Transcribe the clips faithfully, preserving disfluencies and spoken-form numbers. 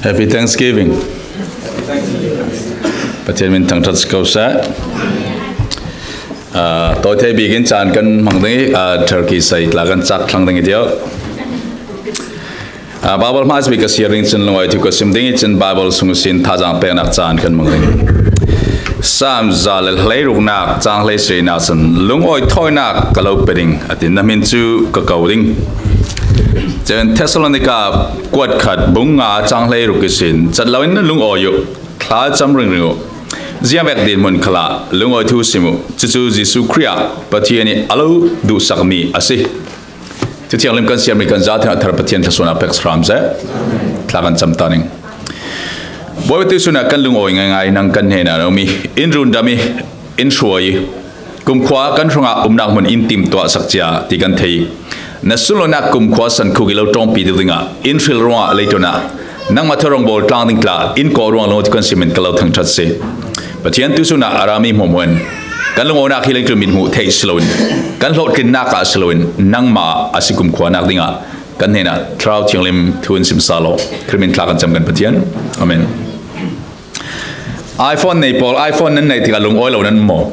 Happy Thanksgiving. Pathian min thangṭhat si ko seh. Ah, tawite bikin caan kan hmang ding i, ah, turkey sai tla kan cak thlang ding i tiu. Ah, Bible hmai si ka siar ding cun lungawi thu ka sim ding i cun Bible sung sin thazaang peknak caan kan hmang ding. Sam za le hleiruknak cang hleisirihnak cun lungawi thawinak ka lo pe ding a ti, na hmin cu ka ko ding. Cun Thessalonika kuat khat bung nga cang hleiruk ihsin cat loin na lungawi uh, thla cam ringring uh. Ziangvek dinhmun khalah lungawi thu sim uh. Cucu Jesuh Khrih ah Pathian i a lo duhsakmi a si. Cu thianghlim kan siarmi kan za thar Pathian thluasuahnak pek hram seh. Thla kan cam ta ning. Bawipa tuisun ah kan lungawi ngaingai nang kan hnenah na um i in rundam i in hruai i kumkhua kan hrangah umnak hmun in timtuah sak cia ti kan thei. Na sunlonak kumkhua sankhuk i lo ṭawmpi deuh dingah in hril ruangah leitlun ah nangmah thawh rawngbawl tlang ding tla in kawh ruang lungawithu kan simin ka lo thangṭhat si. Pathian tuisun ah a rami hmuahhmuah in kan lungawnak hi leitlun mithmuh theih si loin kan hlawhtlinnak ah si loin nangmah a si kumkhuanak dingah kan hnenah Thlarau Thianghlim thu in sim sal law. Khrih min thla kan cam kan Pathian. Amen. iPhone nei pawl, iPhone nan neih tikah lungawi lo nan um maw?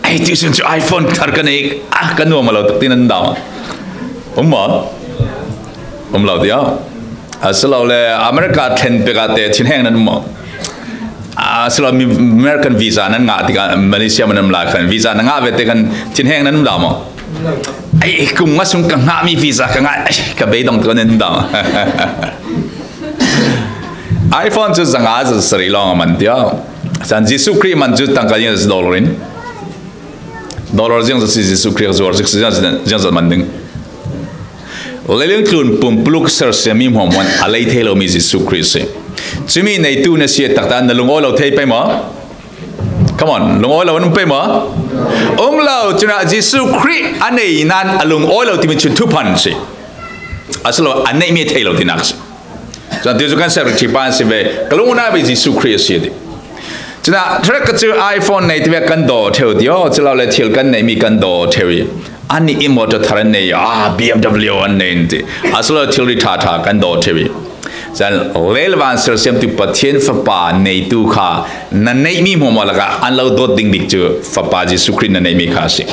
Ei, tuisun cu iPhone thar ka nei, ah, ka nuam a lo tak ti nan dah. Um maw? Um lo tiah. A si lo le America thlen pek ah te thinheng nan um maw? A si lo, mi American visa nan ngah tikah Malaysia man nan um lai khan visa na ngah ve te khan thinheng nan um dah maw? Ei, kum nga sung ka ngahmi visa ka ngah, ei, ka beidong tu nan um dah maw? iPhone cu zanga zasarih lawng a man tiah. San Jesuh Khrih man cu tangka ziang dollar in. Dollar ziang zat si Jesuh Khrih zuar zik si ziang zat man ding. Leiling tlun pumpuluk sersiam mi hmuahhmuah a lei thei lomi Jesuh Khrih si. Cumi neitu na si taktak na lungawi lo thei pei maw? Come on, lungawi lo an um pei maw? Um lo, cunah Jesuh Khrih a nei nan a lungawi lo timi cu thuphan si. A si lo, a neihmi thei lo tinak si. Cun atu cu kan secretary pa an si ve, ka lungawnak bik Jesuh Khrih a si a ti. Cunah, thar ka cu iPhone nei tivek kan daw ṭheu ti aw, cu lo le thil kan neihmi kan daw ṭheu i, annih in motor thar an nei, ah, B M W an nei an ti. A si lo thilri ṭha ṭha kan daw ṭheu i. Cun lei le van sersiamtu Pathian Fapa neitu kha na neihmi hmuahhmuah lakah an lo dawt ding bik cu Fapa Jesuh Khrih na neihmi kha a si.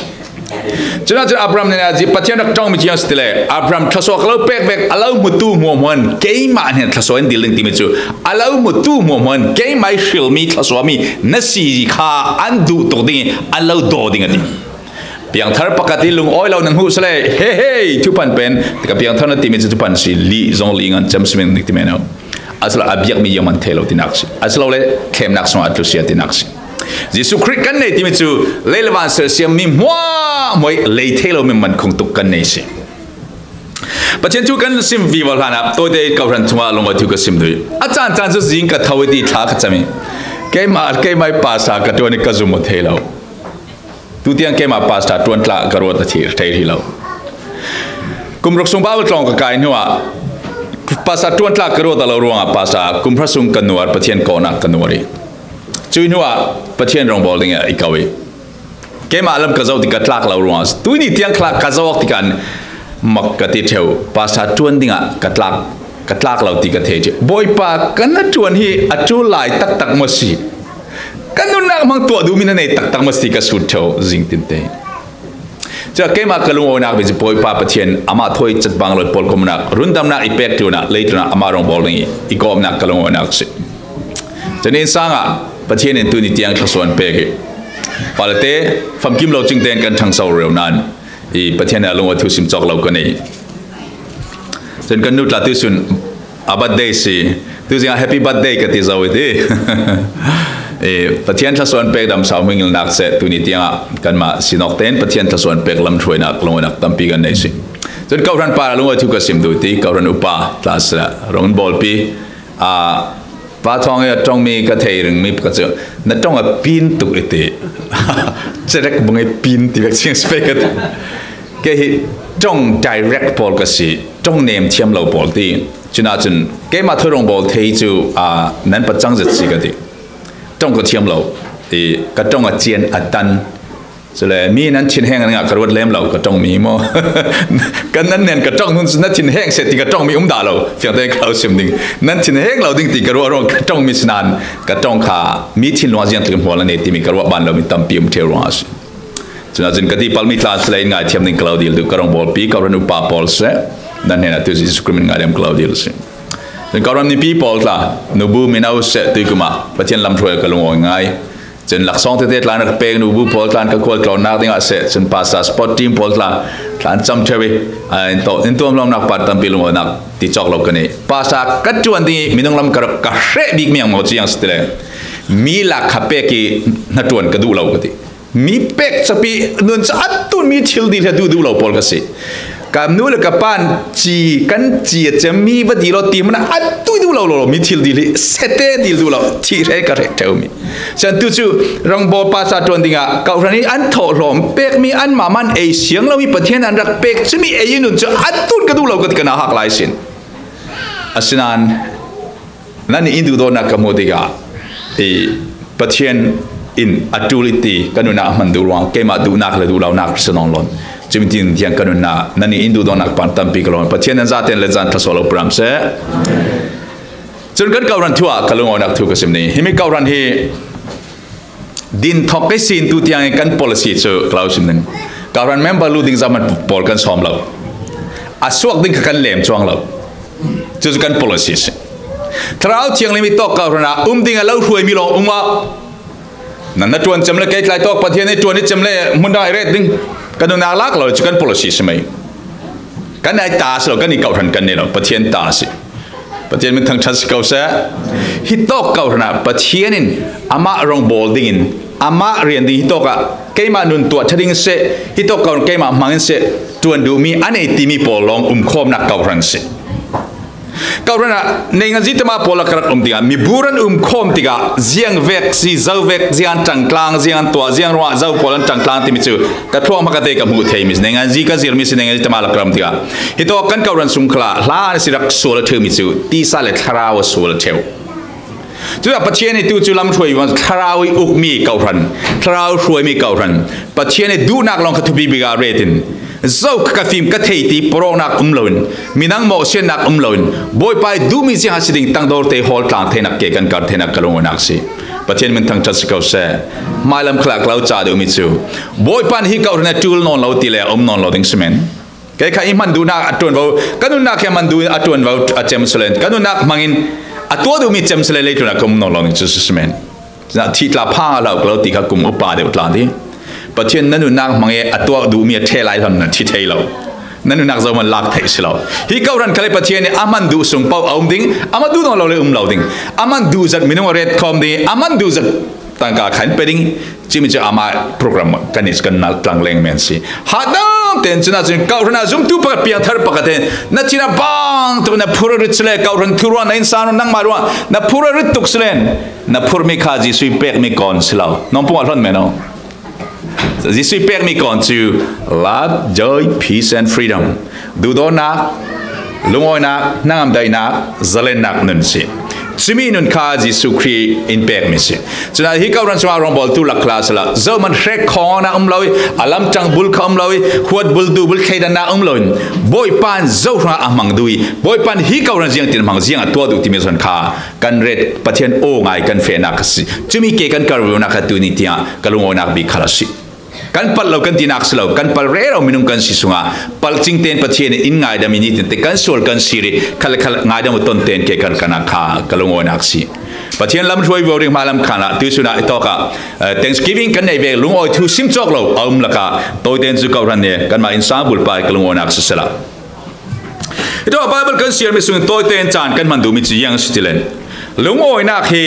Cunah cun Abraham nih Pathian rak ṭongmi cu a si ti le Abraham thluasuah ka lo pek vek a lo hmutu hmuahhmuah in keimah hnenah thluasuah in dil ding timi cu a lo hmutu hmuahhmuah in keimah i hrilmi thluasuahmi na si kha an duh tuk ding i an lo daw ding a ti. Piangthar pakhat i lungawi lo na hmuh si le, he he, thuphan pen, ka piangthar na timi cu thuphan si, lih zong lih ngan cem si men dik ti men a si lo, a biakmi ziang man thei lo tinak si. A si lo le thlemnak sungah a tlu si a tinak si. Jesuh Khrih kan nei timi cu lei le van sersiam mi hmuahhmuah i lei thei lo mi man khung tuk kan nei si. Pathian thu kan sim vivo hlan ah tawite kawhhran chungah lungawi thu ka sim duh i a caan caan cu zing ka tho i ti thla ka cam i keimah, keimah i pasa ka ṭuan i ka zum aw thei lo. Tutiang keimah pastor ṭuan tla ka ruat a thei, thei rih lo. Kum ruk sung Bible tlawng ka kai hnuah pastor ṭuan tla ka ruat a lo ruangah pastor kum hra sung ka nuar, Pathian kawhnak ka nuar i cui hnuah Pathian rawngbawl ding i ko i keimah lam ka zoh tik ka tlak lo ruangah tuini tiang khla ka zoh tikah mak ka ti ṭheu, pastor ṭuan dingah ka tlak, ka tlak lo ti ka thei ṭheu. Bawipa, kan na ṭuan hi a ṭul lai taktak maw si? Kan nunnak hmang tuah duhmi na nei taktak maw si ti ka sut ṭheu zing tinte. Cun keimah ka lungawinak bik cu Bawipa Pathian amah thawi catbang lo i pawlkomnak, rundamnak i pek tlunah leitlunah amah rawngbawl ding i i kawmnak ka lungawinak a si. Cun inn sangah Pathian in tuni tiang thluasuah an pek i fale te famkim lo cingte in kan ṭhangso rero nain i Pathian a lungawi thu sim cawk lo ka nei. Cun kan nu tla tuisun a birthday si. Tuzing ah happy birthday ka ti zo i ti. Eh, Pathian thluasuah an pek dam sau hmingilnak seh tuni tiangah kanmah sinawk tein Pathian thluasuah an pek lamhruainak, lungawinak tampi kan nei si. Cun kawhhran par a lungawi thu ka sim duh i ti, kawhhran upa tla sila rong in bawlpi. Ah, Pa Thawng i a ṭongmi ka thei ringmi pakhat cu, na ṭong a pin tuk i ti. Cerek bang i pin ti vek cing si pei ka ti. Kei hi ṭong direct pawl ka si, ṭong nem thiam lo pawl ti. Cunah cun keimah thawi rong bawl thei cu, aa, nan pacang zet si ka ti. Ṭong ka thiam lo i ka ṭong a cian a tan. Cule mi nan thinheng ngah ka ruat lem lo, ka ṭong mi maw? Kan nan nen ka ṭong hun na thinheng se ti ka ṭong mi um dah lo. Fiang te ka lo sim ding. Nan thinheng lo ding ti ka ruat ruang ka ṭong mi sinan ka ṭong kha mi thinlung ziang tling hmual a nei ti mi ka ruat ban lo mi tampi um ṭheu ruang a si. Cuna cun ka tipal mi tla sila in ngaithiam ding ka lo dil duh ka rongbawlpi ka ran upa pawl se. Nan hnenah tu Jesuh Khrih min ngaidam ka lo dil si. Cun ka ran mipi pawl tla, nubu mino se tui kumah Pathian lam hruai ka lungawi ngai. Cun laksawng tete tlan rak pek nubu pawl tlan ka khual tlawnak dingah se, cun pastor sport team pawl tla tlan cam ṭheu i, a, in tawh, in tuamhlawmnak par tampi lungawinak ti cawk lo ka nei. Pastor ka ṭuan ding i minung lam ka rak ka hreh bik miang maw ciang si tile. Mi lak kha pek i hnaṭuan ka duh lo ka ti. Mi pek capi nun cu a tun mi thil dil he duh duh lo pawl ka si. Ka nu le ka pan ci kan ci a cem mi va dil lo ti hmana a tui duh lo lo mi thil dil hi sete dil duh lo thih hre ka hreh ṭheu mi. Cun tu cu rongbawlpa ca ṭuan dingah kawhhran hi an thawh hlawm pek mi anmah man ei siang lo mi Pathian an rak pek cumi ei i nun cu a tun ka duh lo ka ti ka na hak lai sin. Asinain Nan i duhdawtnak ka hmuh tikah i Pathian in a ṭul i ti ka nunah a hman duh ruang keimah duhnak le duhlaunak si nawn lo. Cumi tin tiang ka nunah nan i duhdawtnak pan tampi ka lo. Pathian nan zaten le zan thluasuah lo pram seh. Cun kan kawhhran thu ah ka lungawnak thu ka sim ni. Himi kawhhran hi din thawk kei sin tu tiang i kan policy cu ka lo sim ding. Kawhhran member lut ding zaman pawl kan sawm lo. A suak ding kha kan lem cuang lo. Cucu kan policy si. Thlarau Thianghlim i tawk kawhhran ah um ding a lo hruaimi lawng um ah. Nan na ṭuan cem le kei tlai tawk Pathian i ṭuan i cem le hmun dang i ret ding. Kan nunnak lak lo cu kan policy si mai. Kan ai ta si lo, kan i kawhhran kan nei lo, Pathian ta si. Pathian min thangṭhat si ko seh. Hi tawk kawhhran ah Pathian in amah rong bawl dingin, amah rian ding hi tawk ah keimah nun tuah ṭha ding seh, hi tawk kawhhran keimah hmangin seh, ṭuan duhmi a nei timi pawl lawng umkhawmnak kawhhran si. Kawhhran ah neingan zi tama pawl a ka rak um dingah mibu ran umkhawm tikah ziang vek si, zo vek, ziang an ṭangtlang, ziang an tuah, ziang ruah zo pawl an ṭangtlang timi cu ka thluak hmaka te ka hmuh theimi si. Neingan zi ka zirmi si, neingan zi tama a ka rak um tikah hi tawk kan kawhhran sung khalah hla an si rak sual a ṭheumi cu tisa le thlarau a sual a ṭheu. Cuah Pathian i tu cu lam hruai thlarau i ukmi kawhhran, thlarau hruaimi kawhhran, Pathian i duhnak lawng kha thupi bik ah ret in, zo kha ka fim ka thei ti porawknak um loin, minang mawhsiatnak um loin, Bawipa i duhmi ziang a si ding tangdawr te hawl tlang theinak ke kan kar theinak ka lungawinak si. Pathian min thangṭhat si ko seh. Hmailam khalah ka lo ca duhmi cu Bawipa nih hi kawhhran a ṭul nawn lo ti le a um nawn lo ding si men. Kei kha i hman duhnak a ṭuanvo, ka nunnak hi a hman duh a ṭuanvo a cem si len, ka nunnak hmangin a tuah duhmi cem si len leitlun ah ka um nawn lo ding cu si si men. Cunah thih tla pha a hlau ka lo ti kha kum upa deuh tla ti. Pathian na nunnak hmang i a tuah duhmi a ṭheh lai hlan na thi thei lo. Na nunnak zohman lak theih si lo. Hi kawhhran khal i Pathian i a hman duh sung paoh a um ding, a hman duh nawn lo le um lo ding. A hman duh zat minung a ret khawm ding i a hman duh zat tangka khan pe ding. Cimi cu amah program kan i kan nal tlang leng men si. Hahdam ten cunah cun kawhhran ah zumtu pakhat piangthar pakhat ten na thin a bang tuk na phur a rit si le kawhhran thu ruang na innsang ruang nangmah ruang na phur a rit tuk si len na phurmi kha Jesuh i pekmi kawn si lo. Nong pung a hlon men aw. Jesuh i pekmi kawn cu love, joy, peace and freedom. Duhdawtnak, lungawinak, hnangam daihnak, zalennak nun si. Cumi nun kha Jesuh Khrih in pekmi si. Cunah hi kawhhran cungah rawngbawltu lak khalah a si lo. Zohman hrek khawngnak um lo i, a lamṭang bul kha um lo i, huat bul, duh bul, thleidannak um loin, Bawipa in zo hrangah a hmang duh i, Bawipa in hi kawhhran ziangtin a hmang, ziang a tuah duh timi zon kha kan ret Pathian aw ngai kan fehnak a si. Cumi ke kan kar vivonak kha tuni tiang ka lungawinak bik khal a si. Kan palh lo kan tinak si lo, kan palh rero minung kan si sungah palh cingten Pathian in ngaidam i nitin te kan sual kan sir i khal le khal ngaidam u tonten ke kan kanak kha ka lungawinak si. Pathian lam hruai vivo ding hmailam khan ah tuisun ah i tawk ah, eh, Thanksgiving kan nei ve lungawi thu sim cawk lo a um lakah tawiten cu kawhhran nih kanmah innsang bulpa i ka lungawinak si sela. I tawk ah Bible kan siarmi sungin tawiten caan kan hman duhmi cu ziang si ti len lungawinak hi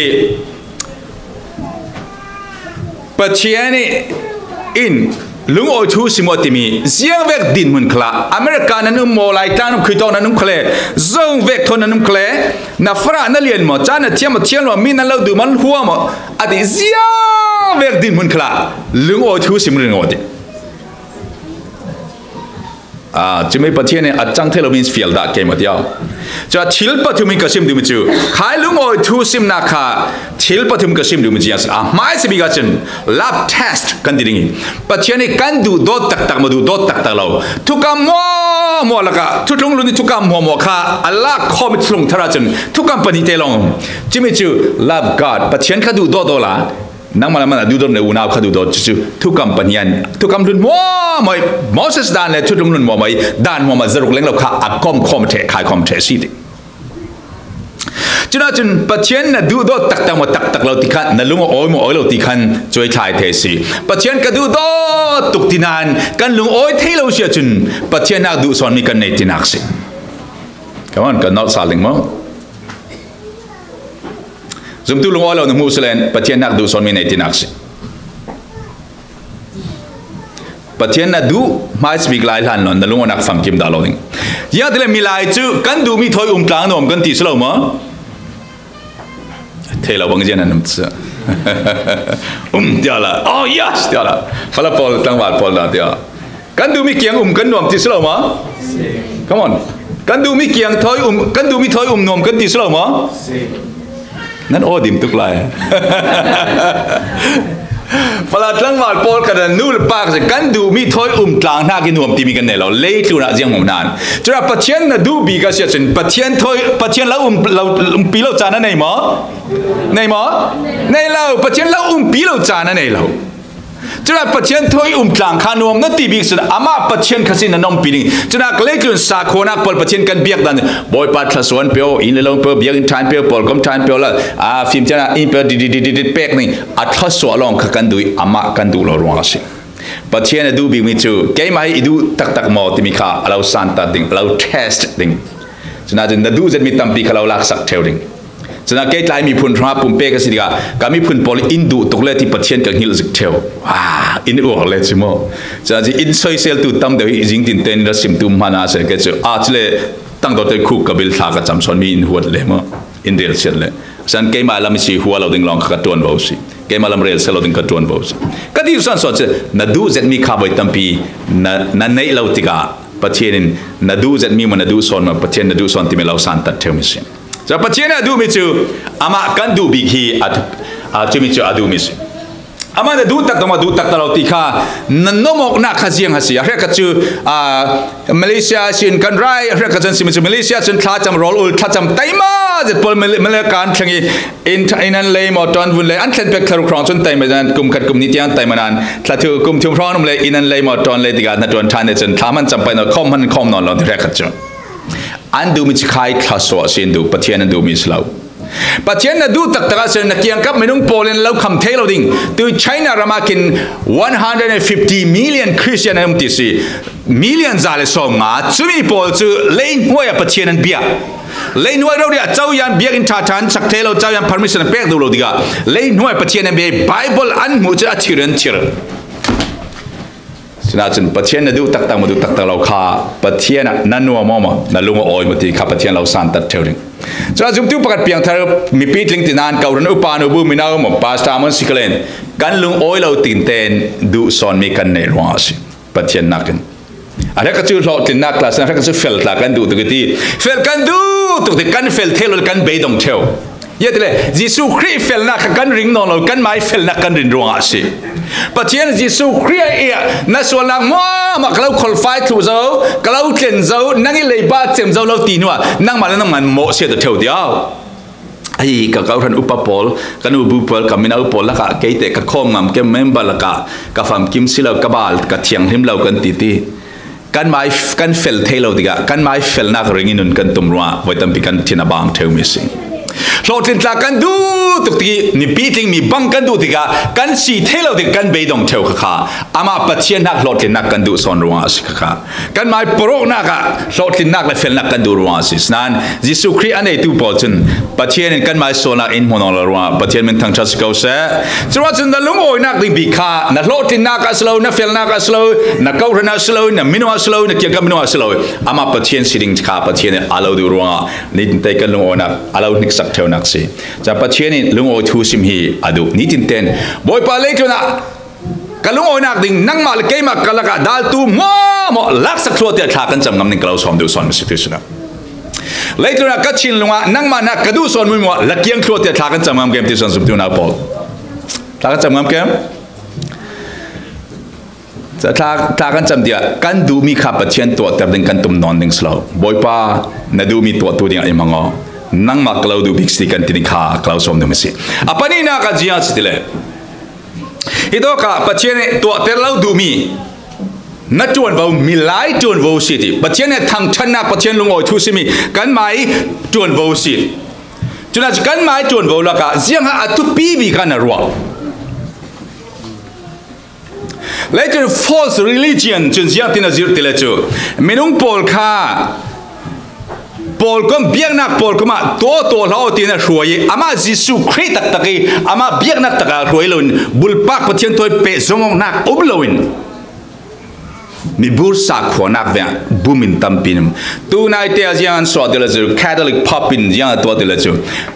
Pathian i in lungawi thu si maw timi ziang vek dinhmun khalah America nan um maw, Laitlang nan um, khuitawk nan um khale, zong vek thawn nan um khale, na farah na lian maw, ca na thiam maw, thiam lo mi nan lo duh man hua maw, a ti ziang vek dinhmun khalah lungawi thu sim ring aw ti. Ah, cumi Pathian in a cang thei lo min fial dah kei maw tiau. Cun thil pathum in ka sim duhmi cu, khai lungawi thu simnak kha thil pathum ka sim duhmi cu, a hmaisa bik ahcun love test kan ti ding i, Pathian hi kan duhdawt taktak maw, duhdawt taktak lo, thukam hmuahhmuah lakah, thutlung lun i thukam hmuahhmuah kha a lak khawm i thuthlung thar ahcun thukam pahnih te lawng. Cumi cu love God, Pathian kha duhdawt awla, nangmah le mah na duhdawt le unau kha duhdawt cucu thukam pahnih an, thukam hlun hmuahhmuah i, Moses dan le thutlung hlun hmuahhmuah i dan hmuahhmuah zaruk lenglo kha a kawm khawm ṭheh, khai khawm ṭheh si ti. Cunah cun Pathian na duhdawt taktak maw, taktak lo ti khan, na lung a awi maw, awi lo ti khan cuai thlai thei si. Pathian ka duhdawt tuk ti nain kan lung awi thei lo si ahcun Pathian nak duh sawnmi kan nei tinak si. Come on, kan nawlh sal ding maw? Zumtu lungawi lo na hmuh si len Pathian nak duh sawnmi nei tinak si. Pathian na duh hmaisabik lai hlan lo na lungawinak famkim dah lo ding. Ziangahtile milai cu kan duhmi thawi um tlang nuam kan ti si lo maw? Thei lo bang zian an um cu. Um tiah la. Oh yes tiah la. Fala pawl, tlangval pawl dah tiah. Kan duhmi kiang um kan nuam ti si lo maw? Come on. Kan duhmi kiang thawi um, kan duhmi thawi um nuam kan ti si lo maw? Nan aw dim tuk lai. Fala tlangval pawl khat in nu le pa khat kan duhmi thawi um tlang hna ki nuam timi kan nei lo. Leitlun ah ziang hmuh nan. Cun Pathian na duh bik a si ahcun Pathian thawi, Pathian lo um, lo, umpi lo caan a nei maw? Nei maw? Nei lo. Pathian lo umpi lo caan a nei lo. Cun Pathian thawi um tlang kha nuam na ti bik cun amah Pathian kha sin na nuampi ding. Cun leitlun sakhuanak pawl Pathian kan biak dan, Bawipa thluasuah pe, inn le lo pe, biakinn ṭhan pe, pawlkom ṭhan pe la, a fimthian in pe, dit, dit, dit, dit, dit pek ning, a thluasuah lawng kha kan duh i amah kan duh lo ruang a si. Pathian a duh bikmi cu keimah hi i duh taktak maw timi kha a lo santat ding, a lo test ding. Cun ahcun na duh zetmi tampi kha lo laksak ṭheu ding. Cun ah kei tlai miphun hrangah pumpek a si tikah ka miphun pawl in duh tuk le ti Pathian ka hngilh zik ṭheu. Ah, in uar le si maw? Cun ah cun in soiseltu tam deuh hi zing tin tein ra simtu hmanh ah a si kei cu. Ah, cule tangdawte khuk ka bil thla ka cam sawn mi in huat le maw? In relsiat le. Cun keimah lam si hua lo ding lawng kha ka ṭuan vo si. Keimah lam relsiat lo ding ka ṭuan vo si. Ka ti sawn sawn cun na duh zetmi kha voi tampi na, na neih lo tikah Pathian in na duh zetmi maw, na duh sawn maw, Pathian na duh sawn timi lo santat ṭheu mi si. Cun Pathian a duhmi cu amah kan duh bik hi a, a, cumi cu a duhmi si. Amah na duh taktak maw, duh taktak lo ti kha na nuam awknak kha ziang a si. A hriak kha cu, a, Malaysia sin kan rai, a hriak kha cun simi cu Malaysia cun thlacam rawl ul, thlacam taima zet pawl Mal-, Malacca an thleng i in, in an lei maw, ṭuan vun lei an thlen pek thlaruk hrawng cun taima zan kum khat kum ni tiang taima nan thla thu kum thum hrawng an um le in an lei maw, ṭuan lei tikah na ṭuan ṭhan cun thla hman cam pai nawn, khawm hman khawm nawn lo ti hriak kha cu. An duhmi cu khai thluasuah a si, an duh, Pathian an duhmi si lo. Pathian na duh taktak ahcun na kiangkap minung pawl in lo kham thei lo ding. Tu China ram ah khin one hundred and fifty million Christian an um ti si. Million za le sawm nga. Cumi pawl cu leihnuai ah Pathian an bia. Leihnuai rori ah coyan biakinn ṭha ṭha an chak thei lo, coyan permission an pek duh lo tikah leihnuai Pathian an bia. Bible an hmuh cun a thir an thir. Sinah cun Pathian na duh taktak maw, duh taktak lo kha, Pathian ah na nuam maw, na lung a awi maw ti kha Pathian lo santat ṭheu ding. Cun a zumtu pakhat piangthar mipi tling tinan kohran upa nu bu mino maw, pastor maw si kalen kan lung awi lo tin tein duh sawnmi kan neih ruangah a si. Pathian nakin a hriak cu hlawhtlinnak tla, a hriak cu fel tla kan duh tuk i ti. Fel kan duh tuk ti, kan fel thei lo le kan beidong ṭheu. Ziahtile Jesuh Khrih felnak kha kan ring nawn lo, kanmai felnak kan rin ruangah a si. Pathian Jesuh Khrih ah na sualnak hmuahhmuah ka lo kholfai thluh zo, ka lo tlen zo, nang i leiba cem zo lo ti hnuah nangmah le nangmah mawh siat a ṭheu tiau. Ahi ka kohran upa pawl, ka nubu pawl, ka mino pawl lakah keite ka khawm ngam ke member lakah ka famkim si lo, ka bal, ka thianghlim lo kan ti ti. Kanmai f-, kan fel thei lo tikah kanmai felnak ring i nun kan tum ruangah voi tampi kan thin a bang ṭheu mi si. Hlawhtlin tla kan duh tuk tikah mipi tling mi bang kan duh tikah kan si thei lo tikah kan beidong ṭheu kha kha. Amah Pathian hnak hlawhtlinnak kan duh sawn ruangah a si kha kha. Kanmai paruknak ah hlawhtlinnak le felnak kan duh ruangah a si. Sinain Jesuh Khrih a neitu pawl cun Pathian in kanmai sualnak in hmu nawn lo ruangah Pathian min thangṭhat si ko seh. Curuangah cun na lungawinak ding bik kha na hlawhtlinnak ah si lo, na felnak ah si lo, na kohran ah si lo, na mino ah si lo, na kiangkap mino ah si lo. Amah Pathian si ding kha Pathian in a lo duh ruangah nitin te kan lungawinak a lo hniksak ṭheunak si. Cun Pathian in lungawi thu sim hi a duh. Nitin tein Bawipa leitlun ah ka lungawinak ding nangmah le keimah ka lakah daltu hmuahhmuah laksak thluah tiah thla kan cam ngam ning ka lo sawm duh sawn a si ti sinah. Leitlun ah ka thinlung ah nangmah na ka duhsawn muhmuh ah la kiang thluah tiah thla kan cam ngam kem ti san zumtu na pawl. Thla kan cam ngam kem? Thla, thla kan cam tiah kan duhmi kha Pathian tuahter ding kan tum nawn ding si lo. Bawipa, na duhmi tuahtu dingah i hmang aw. Nangmah ka lo duh bik si kan ti ding kha ka lo sawm duhmi si. A paninak ah ziang si ti le. Hi tawk ah Pathian nih tuahter lo duhmi na ṭuanvo, milai ṭuanvo si ti. Pathian nih thangṭhatnak, Pathian lungawi thu simi kanmah ṭuanvo si. Cun ah cu kanmah ṭuanvo lakah ziang a thupi bik ah na ruah. Leitlun false religion cun ziangtin a zirh ti le cu minung pawl kha pawlkom, biaknak pawlkom ah tuah tuah hlah aw tiin a hruai i amah Jesuh Khrih taktak i amah biaknak takah hruai loin bulpak Pathian thawi peh zongawknak um loin mibur sakhuanak veng bum in tampi in um. Tunaite a ziang an suah ti le cu Catholic Pope in ziang a tuah ti le cu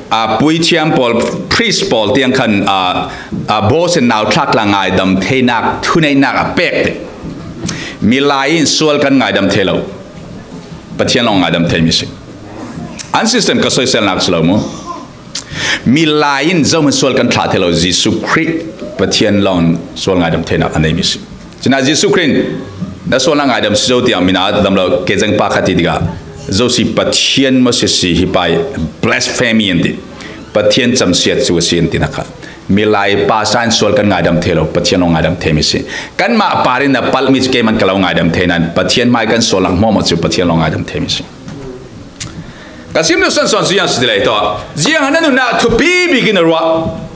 a puithiam pawl, priest pawl tiang khan a, a bawsin nau thlak tla ngaidam theinak thuneihnak a pek ti. Milai in sual kan ngaidam thei lo. Pathian lawng ngaidam theimi si. An system ka soiselnak si lo mu. Milai in zohman sual kan thlah thei lo, Jesuh Khrih Pathian lawng sual ngaidam theinak a neimi si. Cina Jesuh Khrih in na sual na ngaidam si zo tiang mina dam lo, kezeng pa kha ti tikah zo si Pathian maw si si hi pai blasphemy an ti. Pathian camsiat cu a si an ti na kha. Milai pastor in sual kan ngaidam thei lo, Pathian lawng ngaidam theimi si. Kanmah par in na palhmi cu keimah ka lo ngaidam thei nain Pathian hmai kan sual lak hmawhmawh cu Pathian lawng ngaidam theimi si. Ka sim duh sansawn cu ziang si ti le tawh ziang a na nunnak thupi bik in a ruah.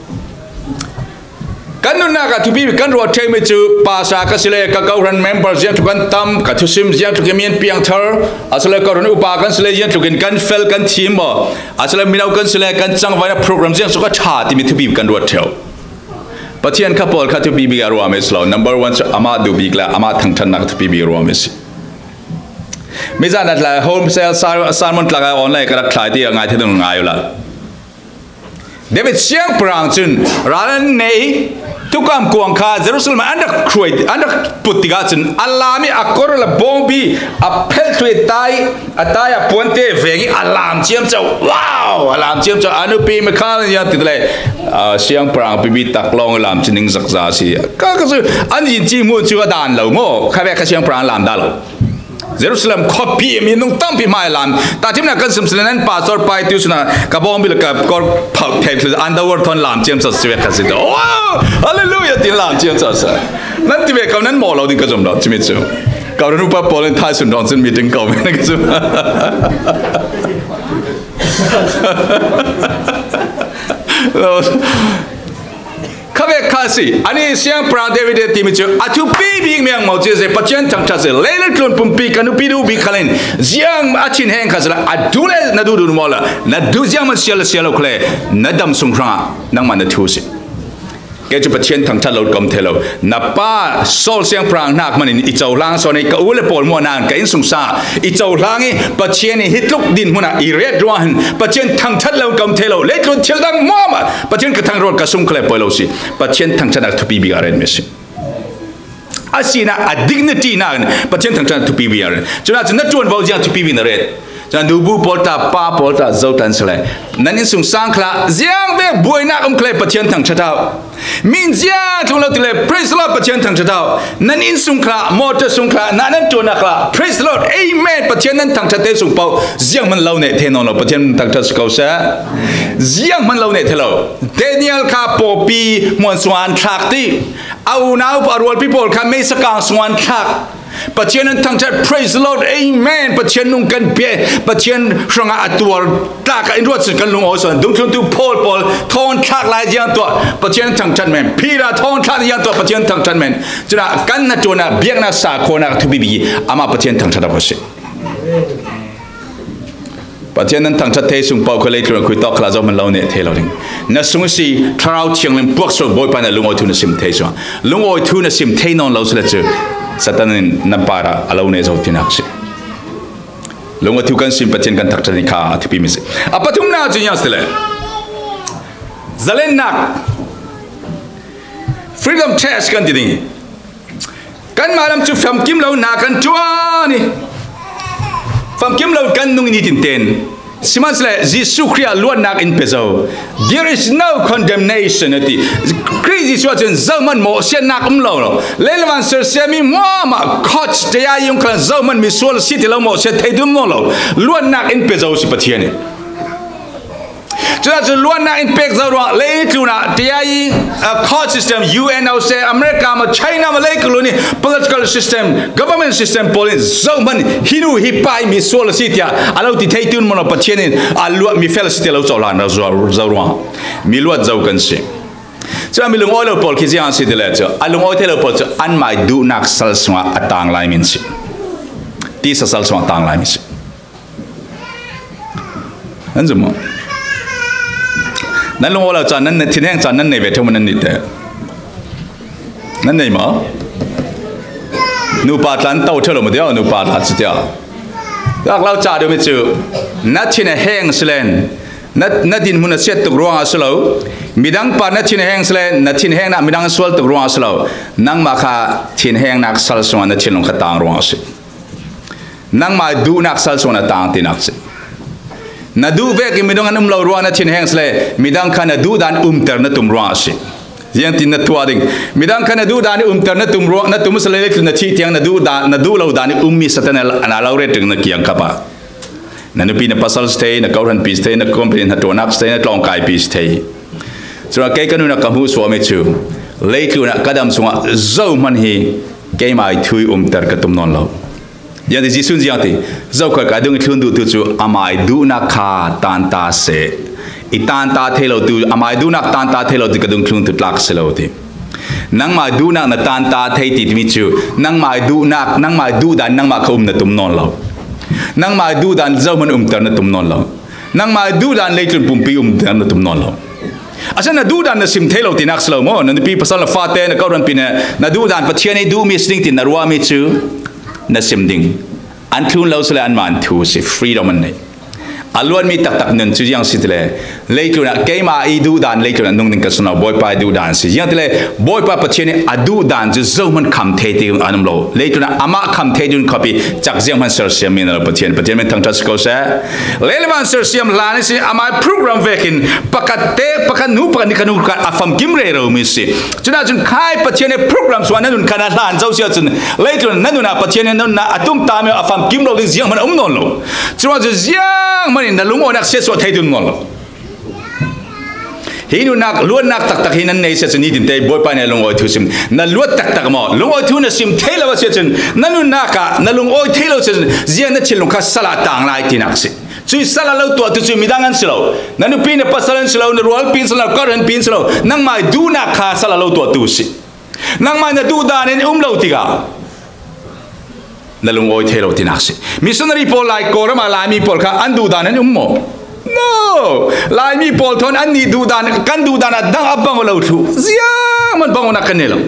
Kan nunnak ah thupi bik kan ruah theimi cu pastor ka si le ka kohhran member ziang tluk kan tam, ka thusim ziang tluk in mi an piangthar, a si le kohhran upa kan si le ziang tluk in kan fel kan thim maw, a si le mino kan si le kan cangvaina program ziang cu ka ṭha timi thupi bik kan ruat ṭheu. Pathian kha pawl kha thupi bik a ruahmi si lo. Number one cu amah duh bik le amah thangṭhatnak thupi bik a ruahmi si. Mizan a tla wholesale sar-, sermon tlak a online ka rak thlai ti a ngai thei ding ngai uh la. David siangpahrang cun ral an nei, tukam kuang kha Jerusalem an rak hruai, an rak put tikah cun a lam i a kawr le bawngbi a phelh thlu i tai, a tai a puante veng i a lam ciamco. Wow! A lam ciamco. A nupi Mikhal nih a ti le, ah, siangpahrang pipi tak lawng i lam ci ning zakza a si. Ka, ka cu an yin ci hmuh cu a dan lo maw? Kha ve kha siangpahrang lam dah lo. Jerusalem khuapi minung tampi hmai lam. Tahṭhimnak kan sim sile nan pastor pai tu suna ka bawngbi le ka kawr phauh thei thlu underwear thawn lam ciam sat si ve kha si. Oh, hallelujah tin lam ciam sat sa. Nan ti ve ko nan maw lo ding ka zum lo cimi cu. Ka run upa pawl in thai sun dong cun meeting ko ve ka zum. Kha ve kha si. Ani siangpahrang David timi cu a thupi bik miang maw ci se Pathian thangṭhat se. Lei le tlun pumpi ka nupi duh bik khal in ziang a thin heng kha sila a duh le na duh duh maw la na duh ziang man sial le sial lo khale na dam sung hrangah nangmah na thu si. Kei cu Pathian thangṭhat lo ka um thei lo. Na pa Saul siangpahrang hnak hman in i cohlang sawn i ka u le pawl muahnak in ka innsungsang ah i cohlang i Pathian i hi tluk dinhmun ah i ret ruang hin Pathian thangṭhat lo ka um thei lo. Leitlun thil dang muahmah Pathian ka thangrual ka sung khale poi lo si. Pathian thangṭhatnak thupi bik a retmi si. A sinak a dignity nakin Pathian thangṭhatnak thupi bik a ret. Cunah cun na ṭuanvo ziang thupi bik na ret. Cun nubu pawl ta, pa pawl ta, zotan si le nan innsungsang khal ziang vek buainak um khale Pathian thangṭhat hau. Min ziang tlung lo ti le praise the Lord Pathian thangṭhat hau. Nan innsung khal, motor sung khal, na nan ṭuannak khal praise the Lord, amen, Pathian nan thangṭhat te sung paoh ziang hman lo neh thei nawn lo, Pathian nan thangṭhat si ko seh. Ziang hman lo neh thei lo. Daniel kha pawpi hmuan sung an thlak ti. A unau a rualpi pawl kha meisa kang sung an thlak. Pathian an thangṭhat, praise the Lord, amen. Pathian nung kan pia, Pathian hrangah a tuar tlak ah in ruat sin kan lung aw sawn. Dungthluntu pawl pawl thawn thlak lai ziang tuah Pathian thangṭhat men. Peter thawn thlak ziang tuah Pathian thangṭhat men. Cunah kan na ṭuan ah biaknak sa khawhnak thupi bik amah Pathian thangṭhat a si. Pathian nan thangṭhat thei sung paoh kha leitlun a khui tawk khal zoh hman lo neh thei lo ding. Na sung si Thlarau Thianghlim puak suak Bawipa na lungawi thu na sim thei sung. Lungawi thu na sim thei nawn lo si le cu Satan in nan parah a lo neh zo tinak si. Lungawi thu kan sim Pathian kan thangṭhat ni kha a thupi mi si. A pathumnak cu ziang si le zalennak. Freedom test kan ti ding. Kanmah lam cu famkim lo hna kan ṭuan i famkim lo kan nung i nitin tein Sihmanhsehlaw Jesuh Khrih ah luatnak in pe zo. There is no condemnation a ti. Khrih Jesuh ah cun zohman mawhsiatnak um lo lo. Leilavan sersiam mi hmuahmah court tayai yung khan zohman misual a si ti lo mawhsiat thei dum nawn lo. Luatnak in pe zo si Pathian in. Cucaah cun luatnak in pek zo ruang leitlun ah tayai, uh, court system, U N O se, America ma, China ma, leitlun ih political system, government system pawl in zohman hi nu hi pa ih misual a si tiah a lo ti thei ti un maw, Pathian in a luat mi fel a si tiah lo cohlan zo, zo ruang mi luat zo kan si. Cun a mi lungawi lo pawl khi ziang a si ti le cu, a lungawi thei lo pawl cu anmah ih duhnak sal sungah a tang lai min si. Tisa sal sungah a tang lai min si. Nan zum maw? Nan lungawi lo caan, nan thinheng caan nan nei ve theu maw, nan nih te? Nan nei maw? Nupa tla an to theu lo maw tiah, nupa tla cu tiah. Rak lo ca deuhmi cu, na thin a heng si len, na, na dinhmun a siat tuk ruangah a si lo, midang par na thin a heng si len, na thinhengnak midang an sual tuk ruangah a si lo, nangmah kha thinhengnak sal sungah na thinlung kha tang ruangah a si. Nangmah duhnak sal sungah na tang tinak si. Na duh vekin midang an um lo ruangah na thinheng si le, midang kha na duh dan umter na tum ruangah a si. Ziangtin na tuah ding? Midang kha na duh dan umter na tum ruang, na tum si le, leitlun na thih tiang na duh dan, na duh lo dan ummi Satan a lo ret ding na kiang kha pah. Na nupi na pasal si thei, na kohranpi si thei, na company hnaṭuannak si thei, na tlawngkaipi si thei. Cun kei ka nun ah ka hmuh suahmi cu, leitlun ah ka dam sungah zohman hi keimah ih thu ih umter ka tum nawn lo. Ziangti Jesuh in ziangti, zokhal ka dung ih thlun duhtu cu amah ih duhnak kha tanta seh. I tanta thei lo tu, amah ih duhnak tanta thei lo tu ka dung thlun tu tlak si lo ti. Nangmah ih duhnak na tanta thei ti timi cu, nangmah ih duhnak, nangmah ih duh dan nangmah kha um na tum nawn lo. Nangmah ih duh dan zohman umter na tum nawn lo. Nangmah ih duh dan leitlun pumpi umter na tum nawn lo. Asinain na duh dan na sim thei lo tinak si lo maw? Na nupi pasal, na fate, na kohranpi na, na duh dan Pathian ih duhmi si ding tin na ruahmi cu na sim ding. An thlun lo si le anmah an thu si, freedom an nei. A luatmi taktak nun cu ziang si ti le, leitlun ah keimah ih duh dan leitlun ah nung ding ka si lo, Bawipa ih duh dan si. Ziang ti le, Bawipa Pathian ih a duh dan cu zohman kham thei ti an um lo. Leitlun ah amah kham thei dun khuapi cak zianghman sersiam mi na lo Pathian. Pathian min thangṭhat si ko seh. Leilavan sersiam hlan si, amah ih program vekin pakhat te, pakhat hnu, pakhat ni, kha hnu kha a famkim rero mi si. Cunah cun khai Pathian ih program sungah na nun khan a hlan zo si ahcun, leitlun na nun ah Pathian ih na nun ah a tumtami a famkim lo ding zianghman a um nawn lo. Curuangah cun zianghman in na lungawinak siatsuah thei dun nawn lo. Hi nunnak, luatnak taktak hi nan nei si ahcun nitin te Bawipa nih a lungawi thu sim. Na luat taktak maw? Lungawi thu na sim thei lo a si ahcun, na nunnak ah na lungawi thei lo si ahcun, ziang na thinlung kha sal ah tang lai tinak si. Cui sal ah lo tuahtu cu midang an si lo. Na nupi, na pasal an si lo, na rualpi an si lo, na kohranpi an si lo. Nangmah ih duhnak kha sal ah lo tuahtu si. Nangmah na duh dan in um lo tikah na lungawi thei lo tinak si. Missionary pawl lai Kawlram ah Laimi pawl kha an duh dan an um maw? No! Laimi pawl thawn annih duh dan, kan duh dan ah dang a bang lo thluh. Zianghman bang awknak kan nei lo.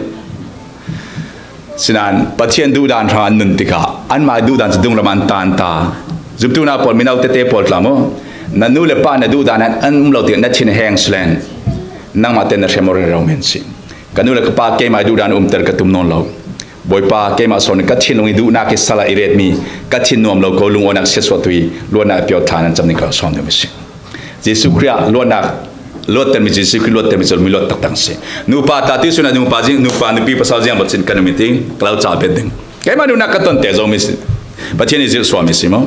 Sinain Pathian duh dan hrang an nun tikah anmah duh dan cu dunglam an tanta. Zumtu na pawl, mino tete pawl tla maw? Na nu le pa na duh dan an, an um lo tikah na thin a heng si len, nangmah te na hrem aw rero men si. Ka nu le ka pa keimah duh dan umter ka tum nawn lo. Bawipa, keimah sawn in ka thinlung ih duhnak ih sal ah i retmi, ka thin nuam lo ko, lungawinak siatsuahtu ih luatnak ih piawt thla nan cam ding ka sawn deuhmi si. Jesuh Khrih ah luatnak, luattermi cu, Jesuh Khrih luattermi cu mi luat taktak si. Nupa tla ti sun ah nupa zing, nupa nupi pasal ziang bocin kan um i ti, ka lo ca bet ding. Keimah nunnak ka tonte zomi si. Pathian ih zirh suahmi si maw?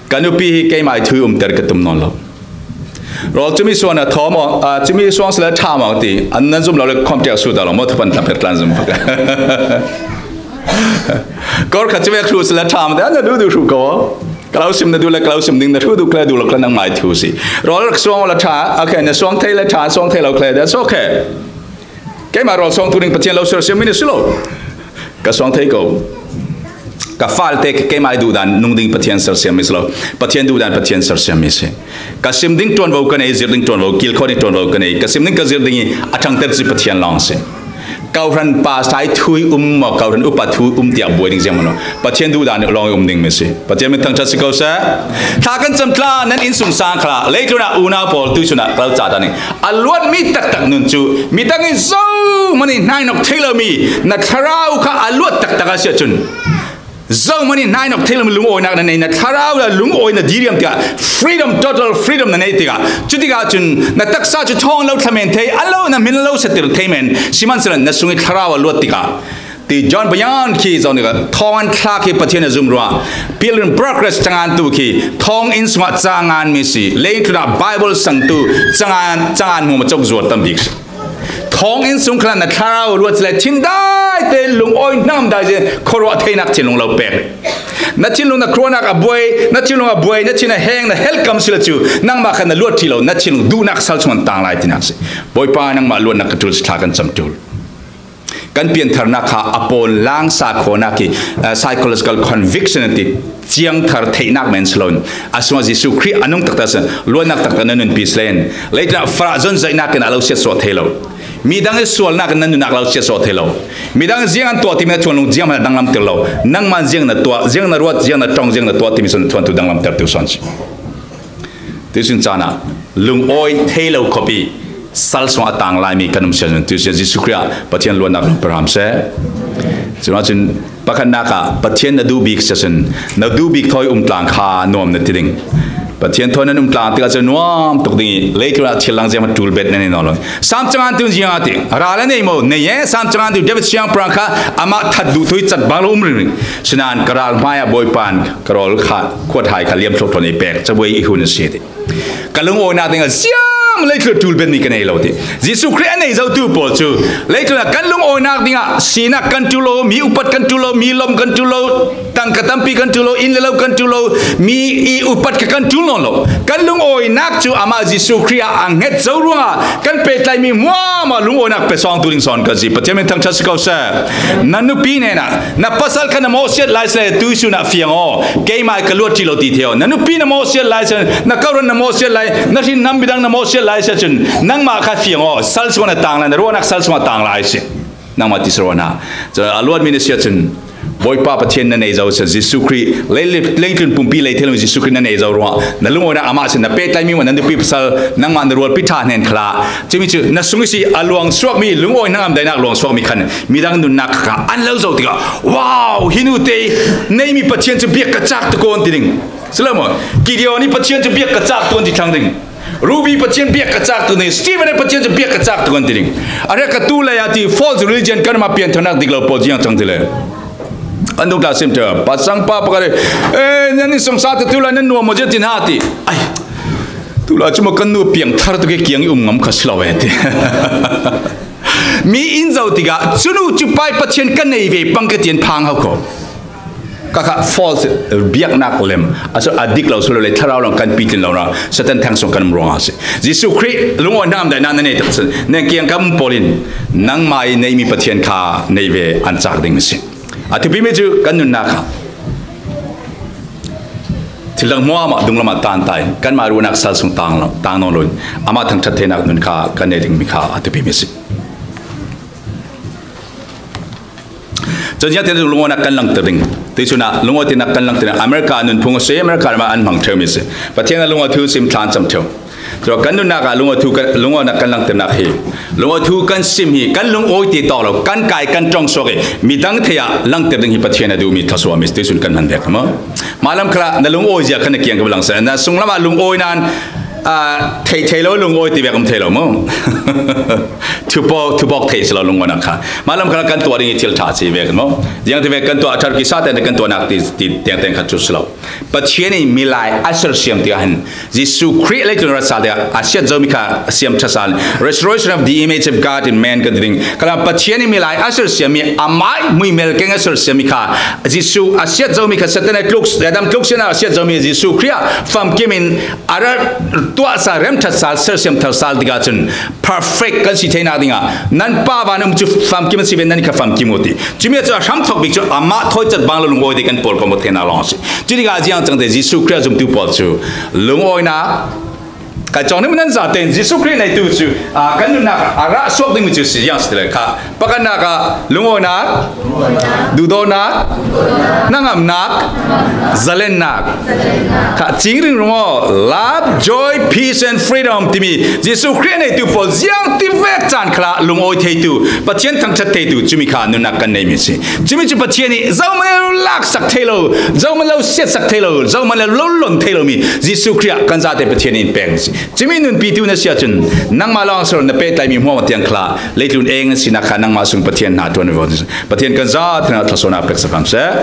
Ka nupi hi keimah ih thu ih umter ka tum nawn lo. Rawl cumi suang na thawm awk, ah, cumi suang si le ṭha maw ti, an nan zum lo le khawm ṭiak su ta lo maw, thupan tlamper tlan zum bak. Kawr khat cumi hruh si le ṭha maw ti, an na duh duh hruh ko. Ka lo sim na duh le ka lo sim ding, na hruh duh kle duh lo kle nangmah ih thu si. Rawl suang le ṭha, okay, na suang thei le ṭha, suang thei lo kle, that's okay. Keimah rawl suangtu ding Pathian lo sersiammi na si lo. Ka suang thei ko. Ka fale te keimah ih duh dan nung ding Pathian sersiammi si lo. Pathian duh dan Pathian sersiammi si. Ka sim ding ṭuanvo ka nei, zirh ding ṭuanvo, kilkhawh ding ṭuanvo ka nei. Ka sim ding ka zirh ding ih a ṭhangter cu Pathian lawng si. Kawhhran pastor ih thu ih um maw, kawhhran upa thu ih um tiah buai ding ziang maw? Pathian duh dan lawng ih um dingmi si. Pathian min thangṭhat si ko seh. Thla kan cam tla nan innsungsang khalah, leitlun ah unau pawl tuihsun ah ka lo ca ta ning. A luatmi taktak nun cu, midang in zohman in hnainok thei lomi, na thlarau kha a luat taktak a si ahcun, Zohmah nih hnai nawk thei lo lungawinak na nei, na thlarau ah lungawina diriam tikah freedom, total freedom na nei tikah, cutikah cun na taksa cu thawng lo thlamen thei, a lo na min lo satir thei men, sihmanhsehlaw na sung i thlarau a luat tikah, ti John Bunyan khi zoh tikah thawng an thlak hi Pathian a zum ruah, Pilgrim Progress cangan tu khi thawng inn sungah cangan mi si, leitlun ah Bible sangtu cangan, cangan hmuam a cok zuar tam bik si. Thawng inn sung khalah na thlarau luat si le, thindaite lungawi hnamdai si, khuaruah theinak thinlung lo pek. Na thinlung na khuaruahnak a buai, na thinlung a buai, na thin a heng, na helkam si le cu, nangmah kha na luat ṭhi lo, na thinlung duhnak sal chung an tang lai tinak si. Bawipa nangmah luatnak ka ṭul si, thla kan cam ṭul. Kan piantharnak kha a pawn langsa khawhnak hi, ah, psychological conviction an ti, ciangthar theihnak men si loin a sungah Jesuh Khrih a nung taktak sin luatnak taktak na nunpi si len, leitlun ah farah zon zaihnak in a lo siatsuah thei lo. Midang i sualnak in na nunnak lo siatsuah thei lo. Midang ziang an tuah timi na thinlung ziang hmanh a danglamter lo. Nangmah ziang na tuah, ziang na ruat, ziang na ṭong, ziang na tuah timi sun thuantu danglamter tu sawn si. Tuisun caan ah lungawi thei lo khawpi sal sungah a tang laimi kan um sia cun, tuisun Jesuh Khrih ah Pathian luatnak lungpar hram seh. Cun ahcun pakhatnak ah Pathian na duh bik sia cun, na duh bik thawi um tlang kha nuam na ti ding. Pathian thawi nan um tlang tikah cun nuam tuk ding i, leitlun ah thil dang ziang ṭul bet nan i nawn lo. Sam cangan tu ziang a ti, ral a nei maw? Nei e, sam cangan tu David siangpahrang kha amah that duh thu i cat bang lo um ringring. Sinain ka ral hmai ah Bawipa in ka rawl kha, khuat hai kha liam thluahthluah i pek, cabuai i hun a si ti. Ka lungawinak dingah ziang leitlun ṭul bet mi ka nei lo ti. Jesuh Khrih a nei zotu pawl cu leitlun ah kan lungawinak dingah sinak kan ṭul lo, mi upat kan ṭul lo, mi lawmh kan ṭul lo, tangka tampi kan ṭul lo, inn le lo kan ṭul lo, mi i upat kha kan ṭul nawn lo. Kan lungawinak cu amah Jesuh Khrih ah a hnget zo ruangah kan pehtlaimi hmuahhmuah lungawinak pe sawngtu ding sawn kan si. Pathian min thangṭhat si ko seh. Na nupi hnenah, na pasal kha na mawhsiat lai si le tuisun ah fiang aw, keimah ka luat ṭi lo ti thei aw. Na nupi na mawhsiat lai si, na kawhhran na mawhsiat lai, na hrinhnam midang na mawhsiat lai si cun nangmah kha fiang aw, sal sungah na tang lai, na ruahnak sal sungah tang lai si. Nangmah ti si ruahnak. Cun a luatmi na si ahcun Bawipa Pathian na nei zo si, Jesuh Khrih, lei-, leitlun pumpi lei thei lo Jesuh Khrih na nei zo ruangah na lungawinak amah si, na pehtlaimi maw, na nupi pasal, nangmah na rualpi ṭha hnen khalah. Cumi cu na sung ihsi a luang suakmi, lungawi hnangam daihnak luang suakmi khan midang nunnak kha an lo zoh tikah, "Wow, hi nu te neimi Pathian cu biak ka cak tuk aw," an ti ding. Si lo maw? Gideon i Pathian cu biak ka cak tuk an ti thlang ding. Ruby Pathian biak ka cak tuk ding. Stephen i Pathian cu biak ka cak tuk an ti ding. A hriak ka tu lei ah ti false religion kan mah piantharnak dik lo pawl ziang cang ti le. An dungtla sim ṭha. Pasang pa pakhat, "Eh, nan i sungsa tu tu lai nan nuam maw zia ti hna," ti. Ai, tu lai cu maw kan nu piang thar tuk i kiang i um ngam kha si lo e ti. Mi in zoh tikah, "Cu nu cu pai Pathian ka nei ve pang," ka ti an phang hau ko. Ka kha false biaknak lem. A cu a dik lo si lo le, thlarau lam kan pitlin lo na, Satan thang sung kan um ruangah a si. Jesuh Khrih lungawi hnam daihnak na nei tak cun, nan kiang kan um pawl in nangmah i neimi Pathian kha nei ve an cak ding a si. A thupimi cu kan nunnak kha thil dang hmuahmah dunglam ah tan ta in kanmah ruahnak sal sung tang lo, tang nawn lo in amah thangṭhat theinak nun kha kan nei dingmi kha a thupimi a si. Cun ziangtin lungawinak kan langter ding. Tuisun ah lungawi tinak kan langter ding. America nunphung a si, America ram ah an hmang ṭheumi a si. Pathian a lungawi thu sim thla an cam ṭheu. Cun kan nunnak ah lungawi thu kan, lungawinak kan langternak hi, lungawi thu kan sim hi, kan lungawi ti tawk lo, kan kai kan ṭong suak i midang thei ah langter ding hi Pathian a duhmi thluasuahmi tuisun kan hman vek maw? Mah lam khalah na lungawi zia kha na kiang ka va lang seh. Na sunglam ah lungawi nain, aa, theih thei lo lungawi ti vek um thei lo maw? Thupawk, thupawk theih si lo lungawinak kha. Mah lam khalah kan tuah ding i thil ṭha si vek maw? Ziang ti vek kan tuah, a ṭhar kisa te kan tuahnak ti, ti tengteng kha cu si lo. Pathian in milai a sersiam tikah hin Jesuh Khrih leitlun rat sal tikah a siat zomi kha a siam ṭha sal. Restoration of the image of God in man kan ti ding. Kala Pathian in milai a sersiammi, amai hmuihmel keng a sersiammi kha Jesuh a siat zomi kha Satan a tluk, Adam tluk sinak a siat zomi Jesuh Khrih ah famkim in a rat tuah sal, rem ṭhat sal, sersiam thar sal tikah cun perfect kan si theinak dingah nan Pa van um cu famkim an si ve, nan kha famkim u ti. Cumi cu a hramthawk bik cu amah thawi cat bang lo lungawi te kan pawl kong theinak lawng a si. Cutikah ziang cang te Jesuh Khrih a zumtu pawl cu lungawinak, Ka cawng nih maw nan zaten Jesuh Khrih neitu cu, aa, kan nunnak ah a rah suak dingmi cu si ziang si ti le kha. Pakhatnak ah lungawnak, duhdawtnak, hnangamnak, zalennak. Kha cingring rung aw, love, joy, peace and freedom timi Jesuh Khrih neitu pawl ziang ti vek caan khalah lungawi theitu, Pathian thangṭhat theitu, cumi kha nunnak kan neimi si. Cumi cu Pathian nih zohman lo laksak thei lo, zohman lo siatsak thei lo, zohman lo lon thei lomi Jesuh Khrih ah kan zate Pathian in pek si. Cumi nunpitu na si ahcun nangmah lawng a si lo na pehtlaimi hmuahhmuah tiang khalah leitlun eng na sinak kha nangmah sung Pathian hna ṭuan ve. Pathian kan zate hnenah thlawsuahnak pek sak hram seh.